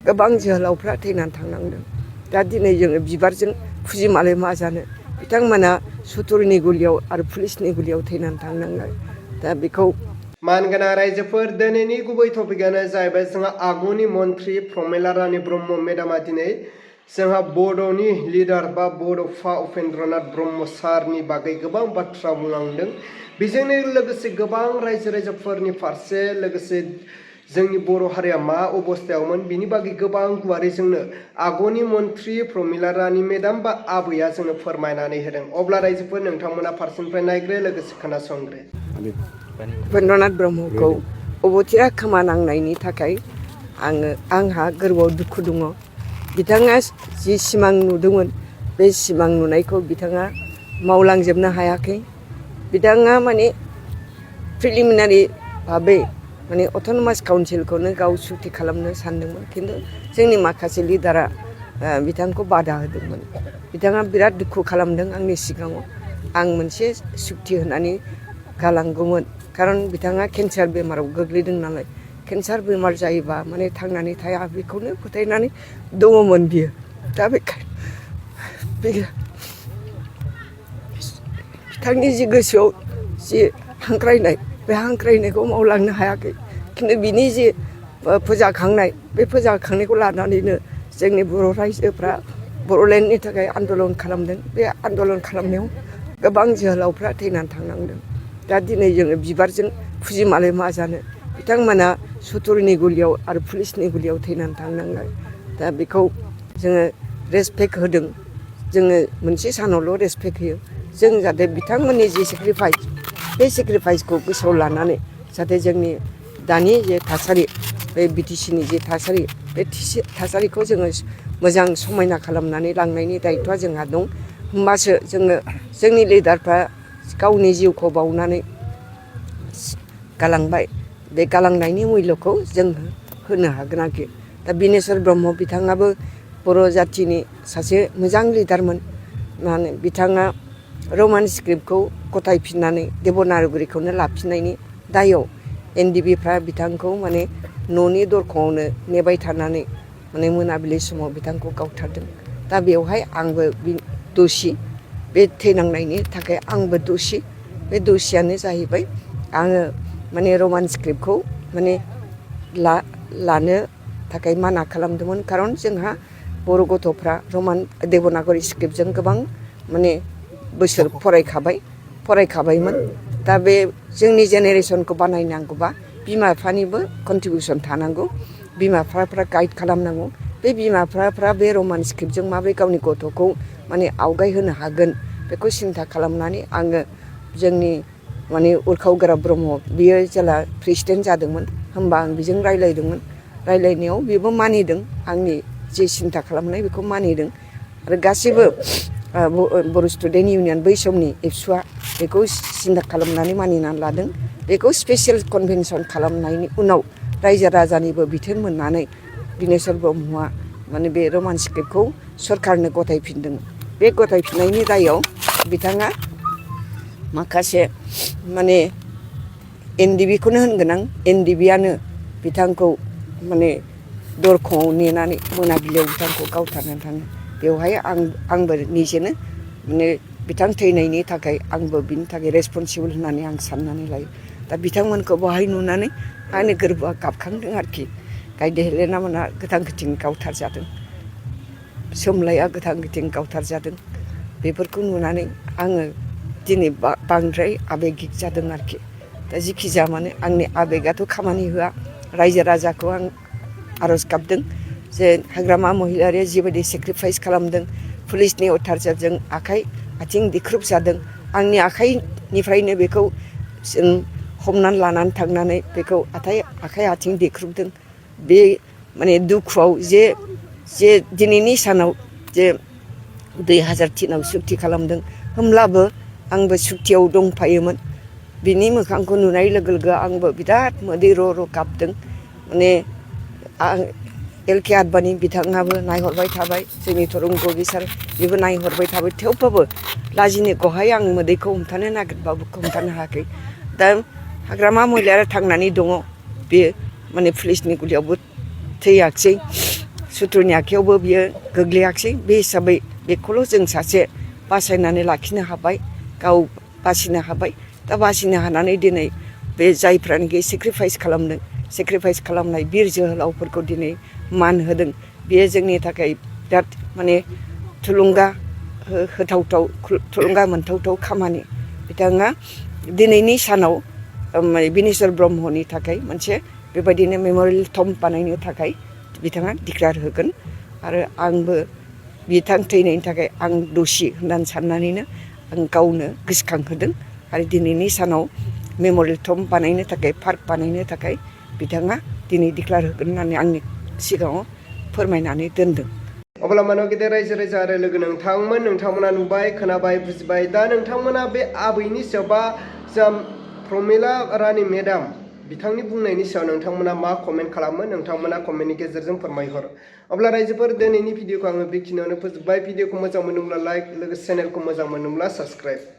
गोबां जोहोलावफ्रा थैनानै थांनांदों। दा दिनै जोङो बिबारजों फुजिमालाय मा जानो, बिथांमोना सुथुरनि गुलियाव आरो पुलिसनि गुलियाव थैनानै थांनांबाय। दा बेखौ मानगोनां रायजोफोर दिनैनि गुबै टपिकआनो जाहैबाय जोंहा आगुनि मन्थ्रि प्रमिला रानी ब्रह्म मेडामा दिनै जोंहा बड'नि लिडार बा बड'फा उपेन्द्रनाथ ब्रह्म सारनि बागै गोबां बाथ्रा बुंलांदों। बेजोंनो लोगोसे गोबां रायजो राजाफोरनि फारसे लोगोसे जोंनि बर' हारिया मा अबस्थायावमोन बिनि बागै गोबां गुवारै जोंनो आगुनि मन्थ्रि प्रमिला रानी मेडाम बा आबैया जोंनो फोरमायनानै होदों। अब्ला रायजोफोर नोंथांमोना फारसेनिफ्राय नायग्रो लोगोसे खोनासंग्रो। उपेन्द्रनाथ ब्रह्मखौ अबथिरा खोमा नांनायनि थाखाय आंहा गोरबोआव दुखु दङ। बिथाङा जि सिमां नुदोंमोन बे सिमां नुनायखौ बिथाङा मावलांजोबनो हायाखै। बिथाङा माने प्रिलिमिनारि भाबै माने अट'नमास काउन्सिलखौनो गाव सुक्ति खालामनो सानदोंमोन, खिन्थु जोंनि माखासे लिडारा बिथांखौ बादा होदोंमोन। बिथाङा बिराद दुखु खालामदों आंनि सिगाङाव। आं मोनसे सुक्ति होनानै गालांगौमोन, खारन बिथाङा केन्सार बेमाराव गोग्लैदों नालाय। केन्सार बेमार जायोबा माने थांनानै थाया बेखौनो फोथायनानै दङमोन बियो। दा बिथांनि जि गोसोआव जि हांख्रायनाय, बे हांख्रायनायखौ मावलांनो हायाखै। खिन्थु बिनि जि फोजाखांनाय, बे फोजाखांनायखौ लानानैनो जोंनि बर' रायजोफ्रा बर'लेण्डनि थाखाय आन्दलन खालामदों। बे आन्दलन खालामनायाव गोबां जोहोलावफ्रा थैनानै थांनांदों। दा दिनै जोङो बिबारजों फुजिमालाय मा जानो, बिथांमोना सुथुरनि गुलियाव आरो पुलिसनि गुलियाव थैनानै थांनांबाय। दा बेखौ जोङो रेसपेक्ट होदों। जोङो मोनसे सानावल' रेसपेक्ट होयो। जों जाहाथे बिथांमोननि जि सेक्रिफाइस, बे सेक्रिफाइसखौ गोसोआव लानानै जाहाथे जोंनि दानि जे थासारि, बे बिटिसिनि जे थासारि, बे थासारिखौ जोङो मोजां समायना खालामनानै लांनायनि दायथ'आ जोंहा दं। होमबासो जोङो जोंनि लिडारफ्रा गावनि जिउखौ बावनानै गालांबाय, बे गालांनायनि मुल्यखौ जों होनो हागोन आरोखि। दा बिनेश्वर ब्रह्म बिथाङाबो बर' जाथिनि सासे मोजां लिडारमोन। माने बिथाङा रमान स्क्रिप्टखौ गथायफिननानै देबनागरिखौनो लाफिननायनि दायाव एनडिबिफ्रा बिथांखौ माने न'नि दरखंआवनो नेबाय थानानै माने मोनाबिलि समाव बिथांखौ गावथारदों। दा बेवहाय आंबो दसि, बे थैनांनायनि थाखाय आंबो दसि। बे दसियानो जाहैबाय आङो माने रमान स्क्रिप्टखौ माने लानो थाखाय माना खालामदोंमोन। खारन जोंहा बर' गथ'फ्रा देबनागरि स्क्रिप्टजों गोबां माने बोसोर फरायखाबायमोन। दा बे जोंनि जेनेरेसनखौ बानायनांगौबा बिमा बिफानिबो कन्ट्रिबिउसन थानांगौ। बिमा बिफाफ्रा गाइड खालामनांगौ। बे बिमा बिफाफ्रा बे रमान स्क्रिप्टजों माबोरै गावनि गथ'खौ माने आवगाय होनो हागोन, बेखौ सिन्था खालामनानै आङो जोंनि माने उरखाव गोरा ब्रह्म, बियो जेला प्रेसिडेन्ट जादोंमोन होमबा आं बेजों रायलायनायाव बेबो मानिदों। आंनि जे सिन्था खालामनाय बेखौ मानिदों। आरो गासैबो बर' स्टुडेन्ट इउनियन बै समनि एबसुआ बेखौ सिन्था खालामनानै मानिनानै लादों। बेखौ स्पेसियेल कनभेनसन खालामनायनि उनाव रायजो राजानिबो बिथोन मोननानै बिनेश्वर ब्रह्मआ माने बे रमान स्क्रिप्टखौ सरकारनो गथायफिनदों। बे गथायफिननायनि दायाव बिथाङा माखासे माने एनडिबिखौनो होनगोन आं, एनडिबियानो बिथांखौ माने दरखंआव नेनानै मोनाबिलियाव बिथांखौ गावथारनानै थाङो। बेवहाय आंबो निजेनो माने बिथां थैनायनि थाखाय आंबो बिनि थाखाय रेसपन्सिबोल होननानै आं साननानै लायो। दा बिथांमोनखौ बहाय नुनानै आंनि गोरबोआ गाबखांदों आरोखि। गायदे हेलेना मोना गोथां गोथें गावथारजादों, सोमलाया गोथां गोथें गावथारजादों। बेफोरखौ नुनानै आङो दिनै बांद्राय आबेगिक जादों आरोखि। दा जिखि जाया मानो आंनि आबेगाथ' खामानि होआ। रायजो राजाखौ आं आर'ज गाबदों जे हाग्रामा महिलारिया जिबायदि सेक्रिफाइस खालामदों, पुलिसनि अथाचारजों आखाइ आथिं देख्रुब जादों। आंनि आखाइनिफ्रायनो बेखौ जों हमनानै लानानै थांनानै बेखौ आखाइ आथिं देख्रुबदों। बे माने दुखुआव जे दिनैनि सानाव जे 2003आव सुक्ति खालामदों, होमब्लाबो आंबो सुक्तियाव दंफायोमोन। बिनि मोखांखौ नुनाय लोगो लोगो आंबो बिराद मोदै र' र' गाबदों। माने LK आडबाणी बिथाङाबो नायहरबाय थाबाय, जोंनि थरुं गगै सार बेबो नायहरबाय थाबाय। थेवबाबो लाजिनायखौहाय आं मोदैखौ हमथानो नागिरबाबो हमथानो हायाखै। दा हाग्रामा महिलारिया थांनानै दङ, बे माने पुलिसनि गुलियावबो थैयाखिसै। सुथुरनि आखायावबो बियो गोग्लैयाखिसै बे हिसाबै बेखौल' जों सासे बासायनानै लाखिनो हाबाय गाव बासिनो हाबाय दा बासिनो हानानै दिनै बे जायफ्रानोखि सेक्रिफाइस खालामदों सेक्रिफाइस खालामनाय बिर जोहोलावफोरखौ दिनै मान होदों बेयो जोंनि थाखाय बिराद माने थुलुंगा होथावथाव थुलुंगा मोनथावथाव खामानि बिथाङा दिनैनि सानाव बिनेस्वर ब्रह्मनि थाखाय मोनसे बेबायदिनो मेम'रियेल टम्ब बानायनो थाखाय बिथाङा डिक्लेयार होगोन आरो आंबो बिथां थैनायनि थाखाय आं दसि होननानै साननानैनो आं गावनो गोसोखांहोदों आरो दिनैनि सानाव मेम'रियेल टम्ब बानायनो थाखाय पार्क बानायनो थाखाय बिथाङा दिनै डिक्लेयार होगोन होननानै आंनि सिगाङाव फोरमायनानै दोनदों। अब्ला मानव गेदेर रायजो राजा आरो लोगो नोंथांमोना नुबाय खोनाबाय बुजिबाय दा नोंथांमोना बे आबैनि सायाव बा जा प्रमिला रानि मेडाम बिथांनि बुंनायनि सायाव नोंथांमोना मा कमेन्ट खालामो नोंथांमोना कमेन्टनि गेजेरजों फोरमायहर। अब्ला रायजोफोर दिनैनि भिडिअखौ आङो बेखिनियावनो फोजोबबाय। भिडिअखौ मोजां मोनोब्ला लाइक लोगोसे चेनेलखौ मोजां मोनोब्ला साबस्क्राइब।